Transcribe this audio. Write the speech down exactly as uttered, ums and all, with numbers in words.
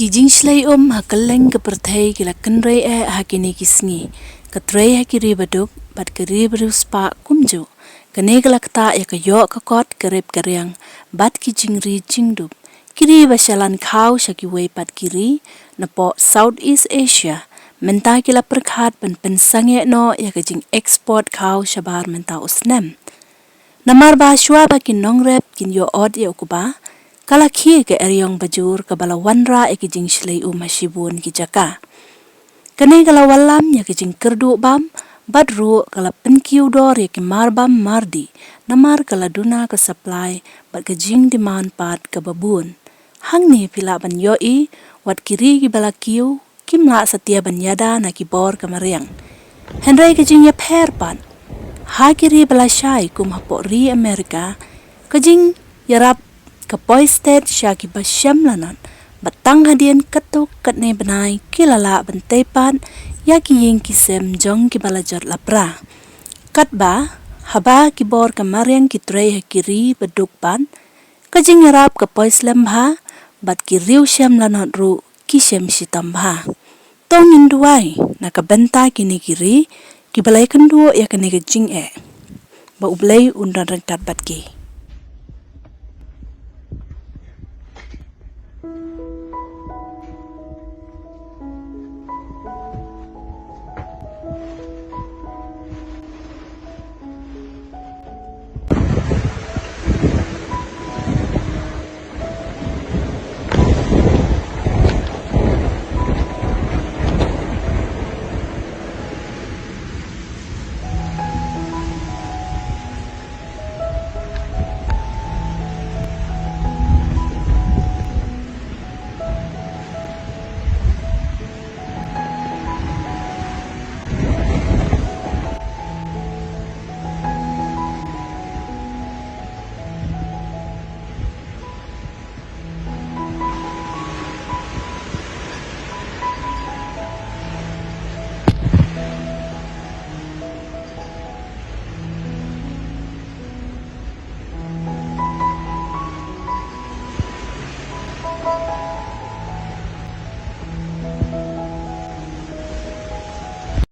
Ki jingshlei um ha kylleng ka pyrthei ki la kynrei eh ha kine ki sngi. Ka trei ha ki ri baduk bad ka ri bariewspah kumjuh. Kane ka la ktah ïa ka ïoh ka kot, ka rep ka riang bad ki jingri jingdup. Ki ri ba shalan khaw sha kiwei pat ki ri napoh Southeast Asia mynta ki la pyrkhat ban pynsangeh noh ïa ka jingexport khaw shabar mynta u snem. Namar ba shuwa ba ki nongrep kin ïoh ot ïa u kba, ka la khie ka eriong bajur kaba la wanrah ïa ki jingshlei um ha shibun ki jaka. Kane ka la wallam ïa ki jingkyrduh bam bad ruh ka la pynkiew dor ïa ki marbam mardih, namar ka la duna ka supply bad ka jingdemand pat kaba bun. Hangne phi lah ban ïohi wat ki ri kiba la kiew kim lah satia ban ïada na ki bor ka mariang. Hynrei ka jingïapher pat ha ki ri ba la shai kum hapoh ri Amerika, ka jingïarap ka poisted sha kiba shem lanot, bad tang hadien katto katne bnai ki la lah ban tei pat ïa ki ïing ki sem jong kiba la jot lapra. Katba haba ki bor ka mariang ki trei ha ki ri baduk pat, ka jingïarap ka poi slem bha bad ki riew shem lanot ruh ki shem shitom bha. To ngin duwai na ka bynta kine ki ri kiba la ïakynduh ïa kane ka jingeh, ba U Blei un don ryngkat bad ki.